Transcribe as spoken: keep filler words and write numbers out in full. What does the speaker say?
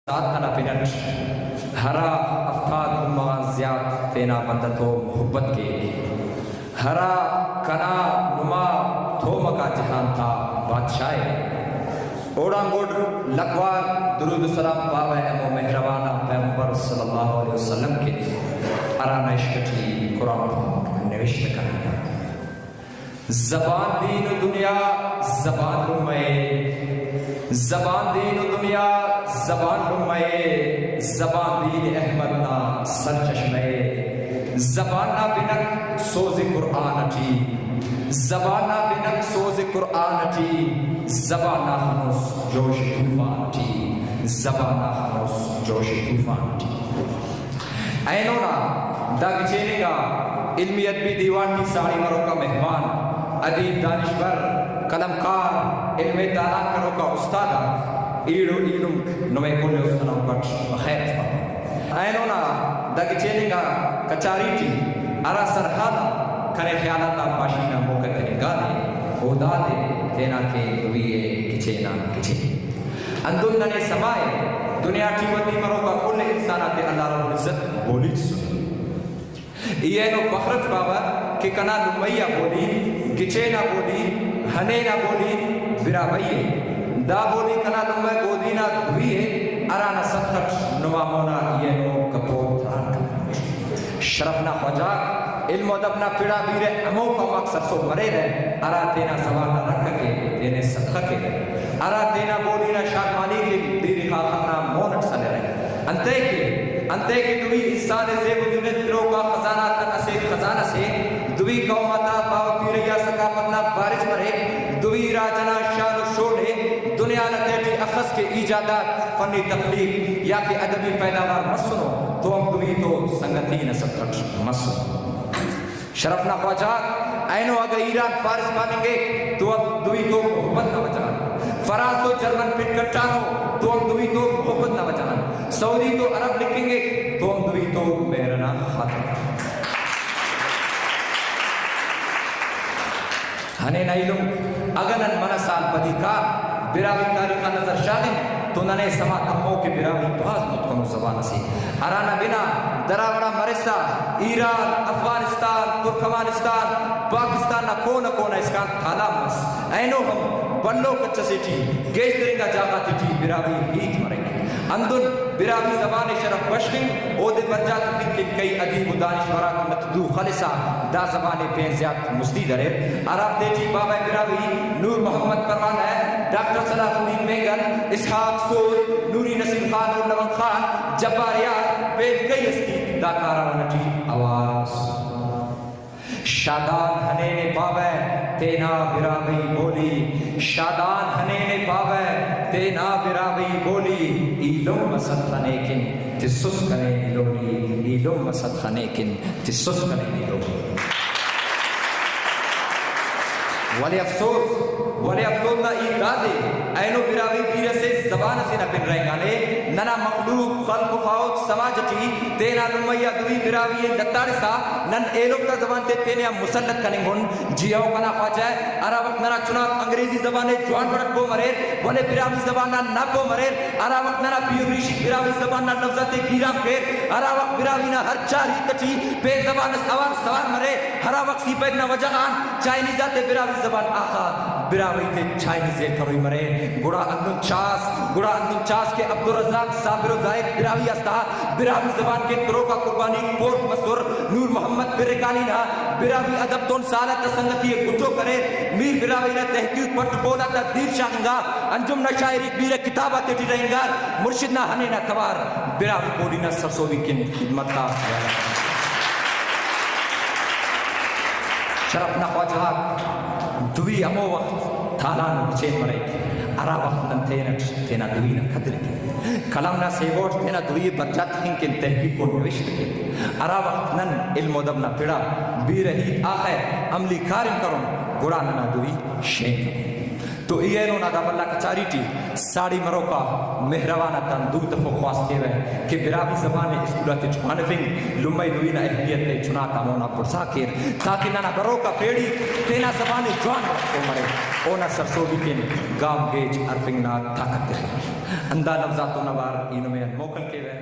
استاد تنا پن اٹ، ہرا ہفتاد لمہ غان زیات تینا بندہ تو محبت کیک، ہرا کنا نما تومکا جہان تا بادشاہ ءِ۔ اوڑان گڈ لکھوار درود و سلام پاوہ ہمو مہربان آ پیغمبر صلی اللہ علیہ وسلم کن، ہرا نا عشق ٹی قرآن پاک نوشتہ کننگا۔ زبان دین و دنیا زبان لمہ ءِ، زبان دین و دنیا زبان لمہ ءِ، زبان دین احمد نا سرچشمہ ءِ۔ زبان نا بنک سوز قرآن ٹی، زبان نا بنک سوز قرآن ٹی، زبان نا خنوس جوش طوفان ٹی، زبان نا خنوس جوش طوفان ٹی۔ اینو نا دا گچین انگا علمی ادبی دیوان ٹی ساڑی مروکا مہمان، ادیب، دانشور، قلمکار، علم ءِ تالان کروکا استاد آک، ایڑو ایلمک نمے کل ءِ است انا پٹ بخیر تخوانہ۔ اینو نا دا گچین انگا کچاری ٹی ہرا سرحال آ کنے خیالات آ پاشی نا موقع تننگانے، او دادے تینا کین دوئی ءِ گچین آن گچین۔ ہندن ننے سما ءِ دنیا ٹی ودی مروکا کل انسان آتے اللہ رب العزت بولی تسنے۔ ای اینو فخر اٹ پاوہ کہ کنا لمئی آ بولی، گچین آ بولی، ہنین آ بولی براہوئی ءِ۔ دا بولی کنا لمہ گودی نا دوئی ءِ، ہرانا سخت اٹ نما مونا ای اینو گپو تران کرینے۔ شرف نا خواجہ آک، علم و ادب نا پڑ آ بیرہ ہمو قوم آک سرسہب مریرہ، ہرا تینا زبان نا رکھ ءِ تینے صدقہ کیرہ، ہرا تینا بولی نا شادمانی کن بیری خاخر نا مون اٹ سلرہ۔ انتئے کہ، انتئے کہ دوئی انسان ءِ زیب و زیبت تروکا خزانہ آتیان اسہ خزانہ سے، دوئی قوم آتا باوہ پیرئی آ ثقافت نا وارث مریک، دوئی راج انا شان و شون ءِ دنیا نا تہٹی اخس کہ ایجادات، فنی تخلیق یا کہ ادبی پیداوار مسنو تو ہم دوئی تو سنگتی نا صدقہ اٹ مسنو۔ شرف نا خواجہ آک، اینو اگہ ایران فارس پاننگک تو ہم دوئی تو محبت نا وجہ غان، فرانس و جرمن پن کٹانو تو ہم دوئی تو محبت نا وجہ غان، سعودی تو عرب لکھنگک تو ہم دوئی تو مہر نا خاطر۔ ہنین ایلم، اگہ نن منہ سال پدی کان براہوئی تاریخ آ نظر شاغن تو ننے سما تمو کہ براہوئی بھاز متکنو زبان اسے، ہرانا بنا دراوڑ آ مرسا ایران، افغانستان، ترکمانستان، پاکستان نا کونہ کونہ اسکان تالان مس۔ اینو ہم بھلو کچ اسے ٹی گیشتر انگا جاگہ تیٹی براہوئی ہیت مریک۔ ہندن براہوئی زبان ءِ شرف بشخنگ، اودے برجا تخنگ کن کئی ادیب و دانشور آک نت دو خلسا دا زبان ءِ پین زیات مستی دریر، ہرافتے ٹی بابا براہوئی، نور محمد پروانہ، ڈاکٹر صلاح الدین مینگل، اسحاق سوز، نوری نسیم خان و لونگ خان، جبار یار پین کئی ہستیک دا کارہ ٹی اوار مس۔ شادان ہنینے پاوہ تینا براہوئی بولی، شادان ہنینے پاوہ تینا براہوئی بولی، ای لمہ صدخہ نے کن تسس کنے نلولی، ای لمہ صدخہ نے کن تسس کنے نلولی۔ ولے افسوس، ولے افسوس نا ہیت دادے، اینو براہوئی بیرہ سے زبان اسے نا پن رہینگانے، ننا مخلوق، خلق و خاہوت سماج اٹی تینا لمہ آ دوئی براہوئی ءِ لتاڑسا نن ایلوفتا زبان تے تینے آ مسلط کننگ ان۔ جی ہو کنا خواجہ، ہرا وخت ننا چناک انگریزی زبان ءِ جوان وڑ اٹ پہہ مریر، ولے براہوئی زبان نا نہ پہہ مریر۔ ہرا وخت ننا پیہن ریشیک براہوئی زبان نا لوز آتے گیرام کیر، ہرا وخت براہوئی نا ہر چار ہیت اٹی پین زبان اس اوار سوار مرے، ہرا وخت سی پیک نا وجہ غان چائنیز آتے براہوئی زبان آخا براہوئی تے چائنیز ءِ کروئی مرے۔ گڑا ہندن چاس، گڑا ہندن چاس کہ عبدالرزاق صابر و زاہد براہوئی آ استا براہوئی زبان کن تروکا قربانیک پورک مسر۔ نور محمد پرکانی نا براہوئی ادب تون سال آتا سنگتی ءِ گٹو کریر۔ میر براہوئی نا تحقیق پٹ پول آتا دیر شاغنگا۔ انجم نا شاعریک بیرہ کتاب آتیٹی رہینگار۔ مرشد نا ہنین آ توار براہوئی بولی نا سرسہبی کن خدمت آ۔ شرف نا خواجہ غاک، دوئی ہمو وخت تالان و گچین مریک، ہرا وخت نن تینٹ تینا دوئی نا قدر کین۔ قلم نا سیبو اٹ تینا دوئی ءِ برجا تخنگ کن، تحقیق و نوشت کین۔ ہرا وخت نن علم و ادب نا پڑ آ بیرہ ہیت آخہ عملی کاریم کرون، گڑا ننا دوئی شینک ءِ۔ تو ای اینو نا دا بھلا کچاری ٹی ساڑی مروکا مہروان آتان دو تفوک خواست کیوہ کہ براہوئی زبان ءِ اسکول آتیٹ خوانفنگ، لمہ دوئی نا اہمیت ءِ چناتا مونا بڑزا کیر، تاکہ ننا بروکا پیڑیک تینا زبان ءِ جوان وڑ پہہ مرے، اونا سرسہبی کن گام گیج ہرفنگ نا طاقت تخے۔ ہندا لوز آتون اوار ای نمے آن موکل کیوہ۔